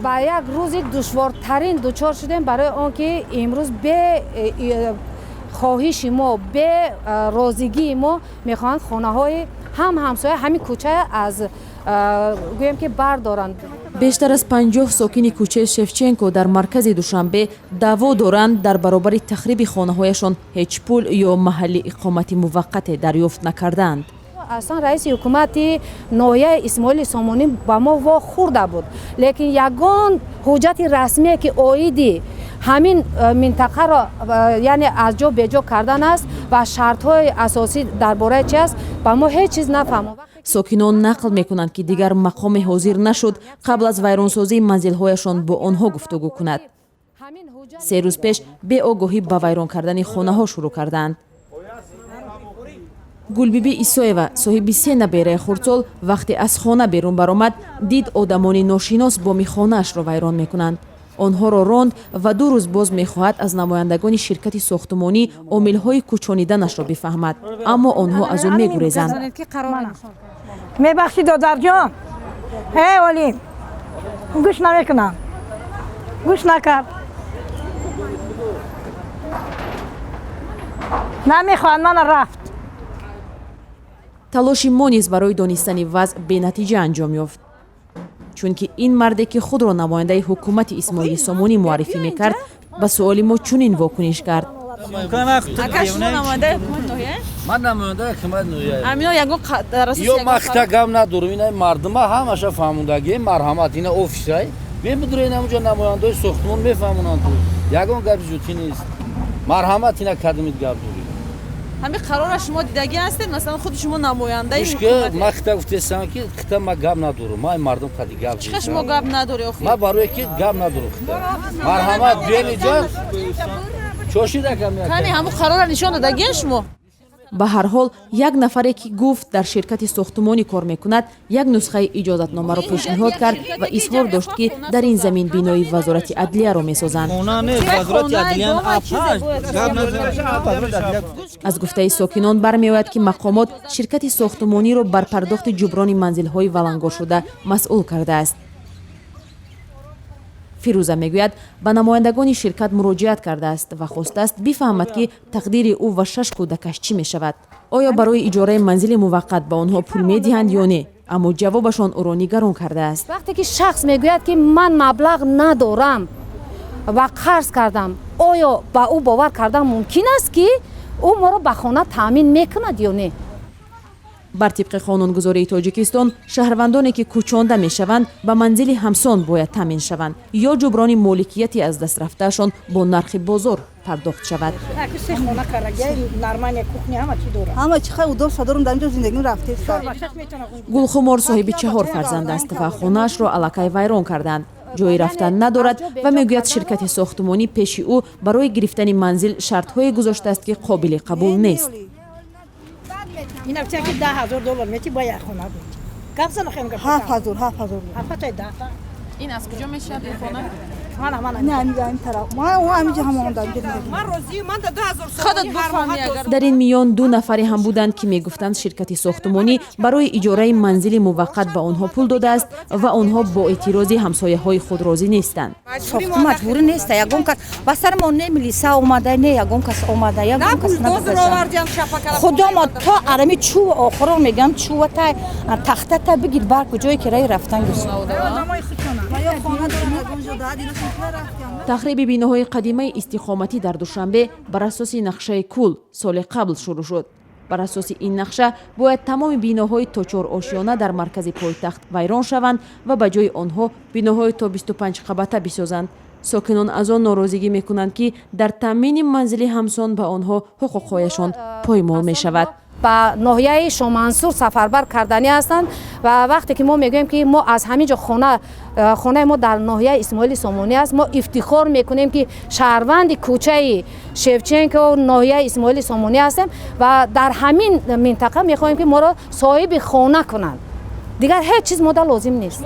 Ба як рӯзи душвортарин дучор шудем, барои он ки имрӯз бе хоҳиши мо, бе розигии мо мехоҳанд хонаҳои ҳам ҳамсоя, ҳамин кӯча аз, гӯем ки, бардоранд. Бештар аз 50 сокини кӯчаи Шевченко дар маркази Душанбе даъво доранд, дар баробари тахриби хонаҳояшон ҳеҷ пул ё маҳалли иқомати муваққате дарёфт накардаанд. Аслан раиси ҳукумати ноҳияи Исмоили Сомонӣ ба мо вохӯрда буд, лекин ягон ҳуҷҷати расмие, ки оиди ҳамин минтақаро, яъне аз ҷо беҷо кардан аст ва шартҳои асосӣ дар бораи чи аст, ба мо ҳеҷ чиз нафаҳмонд. Сокинон нақл мекунанд, ки дигар мақоме ҳозир нашуд қабл аз вайронсозии манзилҳояшон бо онҳо гуфтугӯ кунад. 3 рӯз пеш беогоҳӣ ба вайрон кардани хонаҳо шурӯъ кардаанд. Гулбибӣ Исоева, соҳиби се набераи хурдсол, вақте аз хона берун баромад, дид одамони ношинос боми хонаашро вайрон мекунанд. Онҳоро ронд ва 2 рӯз боз мехоҳад аз намояндагони ширкати сохтумонӣ омилҳои кӯчониданашро бифаҳмад, аммо онҳо аз ӯ мегурезанд. Мебахшӣ, додарҷон, э олим, гӯш намекунам, гӯш накард, намехоҳад, мана рафт. Талоши мо низ барои донистани вазъ бенатиҷа анҷом ёфт, чунки ин марде, ки худро намояндаи ҳукумати Исмоили Сомонӣ муаррифӣ мекард, ба суоли мо чунин вокуниш кард. Ман намояндаи ҳукумати ноҳия, ё ман хита гап надорам. Ина мардума ҳамаша фаҳмондагӣ. Марҳамат, ина офисай, бебудурен, ҳамуҷа намояндаҳои сохтмон мефаҳмонанд. Ту ягон гапи зудхӣ нест. Марҳамат, ина кадомит гап дорӣ? Ҳамин қарора шумо дидагӣ ҳастед? Масалан, худи шумо намояндаи ҳукумат. Ман хита гуфтесам, ки хита ман гап надорам, ман мардум қади гап. Чӣ шумо гап надорӣ охи? Ман барое ки гап надорам хита. Марҳамат, биён иҷо, чошида. Кани, ҳамун қарора нишон додагиен шумо? Ба ҳар ҳол, як нафаре, ки гуфт дар ширкати сохтумонӣ кор мекунад, як нусхаи иҷозатномаро пешниҳод кард ва изҳор дошт, ки дар ин замин бинои Вазорати адлияро месозанд. Аз гуфтаи сокинон бармеояд, ки мақомот ширкати сохтумониро бар пардохти ҷуброни манзилҳои валангоршуда масъул кардааст. Фирӯза мегӯяд, ба намояндагони ширкат муроҷиат кардааст ва хостааст бифаҳмад, ки тақдири ӯ ва шаш кӯдакаш чӣ мешавад, оё барои иҷораи манзили муваққат ба онҳо пул медиҳанд ё не, аммо ҷавобашон ӯро нигарон кардааст. Вақте ки шахс мегӯяд, ки ман маблағ надорам ва қарз кардам, оё ба ӯ бовар кардан мумкин аст, ки ӯ моро ба хона таъмин мекунад ё не? Бар тибқи қонунгузории Тоҷикистон, шаҳрвандоне, ки кӯчонда мешаванд, ба манзили ҳамсон бояд таъмин шаванд ё ҷуброни моликияти аз даст рафтаашон бо нархи бозор пардохт шавад. Гулхумор соҳиби чаҳор фарзанд аст ва хонаашро аллакай вайрон карданд, ҷои рафтан надорад ва мегӯяд, ширкати сохтумонӣ пеши ӯ барои гирифтани манзил шартҳое гузоштааст, ки қобили қабул нест. Ина ки 10 000 доллар мети, ба як хона мети. Гап зан, хем гап. 7000, 7000. Ҳафт даҳ. Ин аз куҷо мешавад ин хона? Мана, мана. Не, ҳамиҷа, ин тараф. Ман ҳамиҷа ҳам омадам. Ман розӣ, ман да 2000. Худат бифаҳмӣ агар. Дар ин миён ду нафаре ҳам буданд, ки мегуфтанд, ширкати сохтумонӣ барои иҷораи манзили муваққат ба онҳо пул додааст ва онҳо бо эътирози ҳамсояҳои худ розӣ нестанд. Сохту маҷбурӣ неста, ягон кас ба сари мо не милиса омада, не ягон кас омада, ягон кас. Худомо, то арами чӯва охирон мегам, чӯва та тахта та бигир, бар куҷое ки раи рафтан гирс. Тахриби биноҳои қадимаи истиқоматӣ дар Душанбе бар асоси нақшаи кул соли қабл шурӯъ шуд. Бар асоси ин нақша бояд тамоми биноҳои то чор ошёна дар маркази пойтахт вайрон шаванд ва ба ҷои онҳо биноҳои то 25 қабата бисозанд. Сокинон аз он норозигӣ мекунанд, ки дар таъмини манзили ҳамсон ба онҳо ҳуқуқҳояшон поймол мешавад. Ба ноҳияи Шомансур сафарбар карданӣ ҳастанд ва вақте ки мо мегӯем, ки мо аз ҳамин ҷо хона, хонаи мо дар ноҳияи Исмоили Сомонӣ аст, мо ифтихор мекунем, ки шаҳрванди кӯчаи Шевченко, ноҳияи Исмоили Сомонӣ ҳастем ва дар ҳамин минтақа мехоҳем, ки моро соҳиби хона кунанд. Дигар ҳеҷ чиз мода лозим нест.